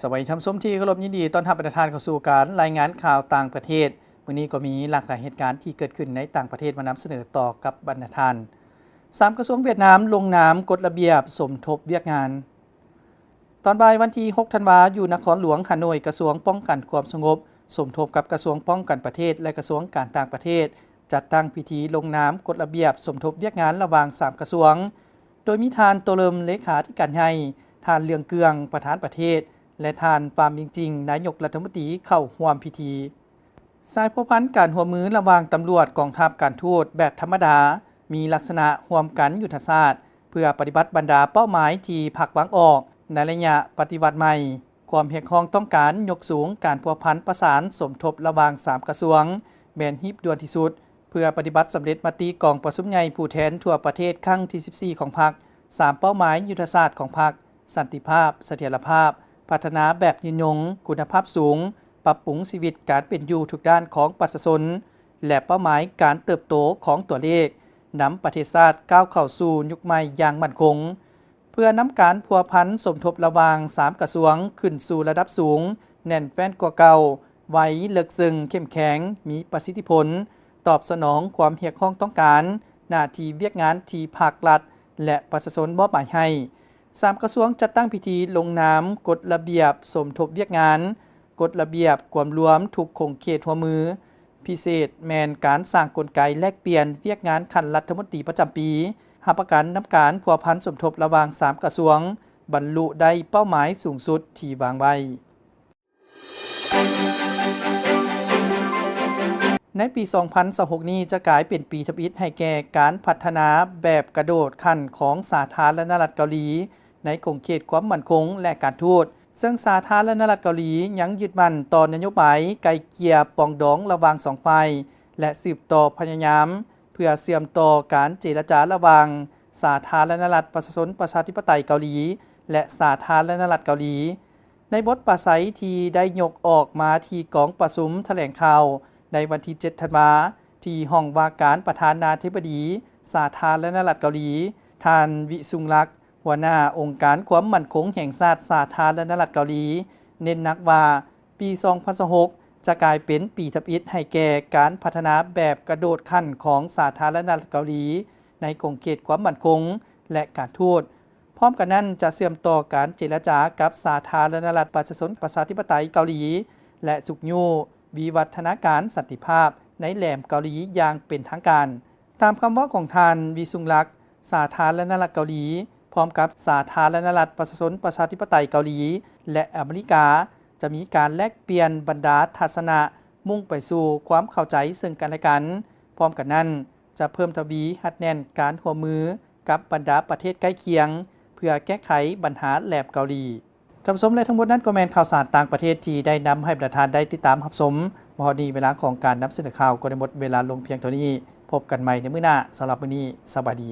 ສະບາຍດີທ່ານຜູ້ຊົມທີ່ເຄົາລົບ, ຍິນດີຕ້ອນຮັບບັນດາທ່ານເຂົ້າສູ່ການລາຍງານຂ່າວຕ່າງປະເທດ. ມື້ນີ້ກໍມີຫຼາກຫຼາຍເຫດການທີ່ເກີດຂຶ້ນໃນຕ່າງປະເທດມານຳສະເໜີຕໍ່ກັບບັນດາທ່ານ. ສາມກະຊວງຫວຽດນາມລົງນາມກົດລະບຽບສົມທົບວຽກງານ. ຕອນບ່າຍວັນທີຫົກທັນວາ ຢູ່ນະຄອນຫຼວງຮ່າໂນ້ຍ, ກະຊວງປ້ອງກັນຄວາມສະຫງົບສົມທົບກັບກະຊວງປ້ອງກັນປະເທດ ແລະ ກະຊວງການຕ່າງປະເທດ ຈັດຕັ້ງພິທີລົງນາມກົດລະບຽບສົມທົບວຽກງານລະຫວ່າງສາມກະຊວງ, ໂດຍມີທ່ານ ໂຕເລິມ ເລຂາທິການໃຫຍ່, ທ່ານ ເລື່ອງເກືອງ ປະທານປະເທດ ແລະ ທ່ານ ຟາມ ມິງຈິງ ນາຍົກລັດຖະມົນຕີ ເຂົ້າຮ່ວມພິທີ. ສາຍພົວພັນການຮ່ວມມືລະຫວ່າງຕຳຫຼວດ, ກອງທັບ, ການທູດແບບທຳມະດາ ມີລັກສະນະຮ່ວມກັນຍຸດທະສາດ ເພື່ອປະຕິບັດບັນດາເປົ້າໝາຍທີ່ພັກວາງອອກໃນໄລຍະປະຕິວັດໃໝ່. ຄວາມຮຽກຮ້ອງຕ້ອງການຍົກສູງການພົວພັນປະສານສົມທົບລະຫວ່າງສາມກະຊວງ ແມ່ນຮີບດ່ວນທີ່ສຸດ ເພື່ອປະຕິບັດສຳເລັດມະຕິກອງປະຊຸມໃຫຍ່ຜູ້ແທນທົ່ວປະເທດຄັ້ງທີສິບສີ່ຂອງພັກ, ສາມເປົ້າໝາຍຍຸດທະສາດຂອງພັກ, ສັນຕິພາບ, ສະຖຽນລະພາບ, ພັດທະນາແບບຍືນຍົງ, ຄຸນນະພາບສູງ, ປັບປຸງຊີວິດການເປັນຢູ່ທຸກດ້ານຂອງປະຊາຊົນ ແລະ ເປົ້າໝາຍການເຕີບໂຕຂອງຕົວເລກ, ນຳປະເທດຊາດກ້າວເຂົ້າສູ່ຍຸກໃໝ່ຢ່າງໝັ້ນຄົງ. ເພື່ອນຳການພົວພັນສົມທົບລະຫວ່າງສາມກະຊວງຂຶ້ນສູ່ລະດັບສູງ, ແໜ້ນແຟ້ນກວ່າເກົ່າ, ໄວ, ເລິກເຊິ່ງ, ເຂັ້ມແຂງ, ມີປະສິດທິຜົນ, ຕອບສະໜອງຄວາມຮຽກຮ້ອງຕ້ອງການ, ໜ້າທີ່ວຽກງານທີ່ພັກ, ລັດ ແລະ ປະຊາຊົນມອບໝາຍໃຫ້, ສາມກະຊວງຈັດຕັ້ງພິທີລົງນາມກົດລະບຽບສົມທົບວຽກງານ, ກົດລະບຽບກວມລວມທຸກຂົງເຂດຮ່ວມມື, ພິເສດແມ່ນການສ້າງກົນໄກແລກປ່ຽນວຽກງານຂັ້ນລັດຖະມົນຕີປະຈຳປີ, ຮັບປະກັນນຳການພົວພັນສົມທົບລະຫວ່າງສາມກະຊວງ ບັນລຸໄດ້ເປົ້າໝາຍສູງສຸດທີ່ວາງໄວ້. ໃນປີສອງພັນຊາວຫົກນີ້ ຈະກາຍເປັນປີທຳອິດໃຫ້ແກ່ການພັດທະນາແບບກະໂດດຂັ້ນຂອງສາທາລະນະລັດເກົາຫຼີ ໃນຂົງເຂດຄວາມໝັ້ນຄົງ ແລະ ການທູດ, ເຊິ່ງສາທາລະນະລັດເກົາຫຼີຍັງຍຶດໝັ້ນຕໍ່ນະໂຍບາຍໄກ່ເກ່ຍປອງດອງລະຫວ່າງສອງຝ່າຍ ແລະ ສືບຕໍ່ພະຍາຍາມເພື່ອເຊື່ອມຕໍ່ການເຈລະຈາລະຫວ່າງສາທາລະນະລັດປະຊາຊົນປະຊາທິປະໄຕເກົາຫຼີ ແລະ ສາທາລະນະລັດເກົາຫຼີ. ໃນບົດປາໄສທີ່ໄດ້ຍົກອອກມາທີ່ກອງປະຊຸມຖະແຫຼງຂ່າວໃນວັນທີເຈັດທັນວາ ທີ່ຫ້ອງວ່າການປະທານາທິບໍດີສາທາລະນະລັດເກົາຫຼີ, ທ່ານ ວິສຸງລັກ ຫົວໜ້າອົງການຄວາມໝັ້ນຄົງແຫ່ງຊາດສາທາລະນະລັດເກົາຫຼີ ເນັ້ນໜັກວ່າ ປີສອງພັນຊາວຫົກ ຈະກາຍເປັນປີທຳອິດໃຫ້ແກ່ການພັດທະນາແບບກະໂດດຂັ້ນຂອງສາທາລະນະລັດເກົາຫຼີ ໃນຂົງເຂດຄວາມໝັ້ນຄົງ ແລະ ການທູດ. ພ້ອມກັນນັ້ນ ຈະເຊື່ອມຕໍ່ການເຈລະຈາກັບສາທາລະນະລັດປະຊາຊົນປະຊາທິປະໄຕເກົາຫຼີ ແລະ ຊຸກຍູ້ວິວັດທະນາການສັນຕິພາບໃນແຫຼມເກົາຫຼີຢ່າງເປັນທາງການ. ຕາມຄຳເວົ້າຂອງທ່ານ ວິສຸງລັກ, ສາທາລະນະລັດເກົາຫຼີ ພ້ອມກັບສາທາລະນະລັດປະຊາຊົນປະຊາທິປະໄຕເກົາຫຼີ ແລະ ອາເມລິກາ ຈະມີການແລກປ່ຽນບັນດາທັດສະນະ ມຸ່ງໄປສູ່ຄວາມເຂົ້າໃຈເຊິ່ງກັນແລະກັນ. ພ້ອມກັນນັ້ນ ຈະເພີ່ມທະວີຮັດແໜ້ນການຮ່ວມມືກັບບັນດາປະເທດໃກ້ຄຽງ ເພື່ອແກ້ໄຂບັນຫາແຫຼມເກົາຫຼີ. ທ່ານຜູ້ຊົມ ແລະ ທັງໝົດນັ້ນກໍແມ່ນຂ່າວສານຕ່າງປະເທດທີ່ໄດ້ນຳໃຫ້ບັນດາທ່ານໄດ້ຕິດຕາມຮັບຊົມ. ມາຮອດນີ້ ເວລາຂອງການນຳສະເໜີຂ່າວກໍໄດ້ໝົດເວລາລົງພຽງເທົ່ານີ້. ພົບກັນໃໝ່ໃນມື້ໜ້າ. ສຳລັບມື້ນີ້ ສະບາຍດີ.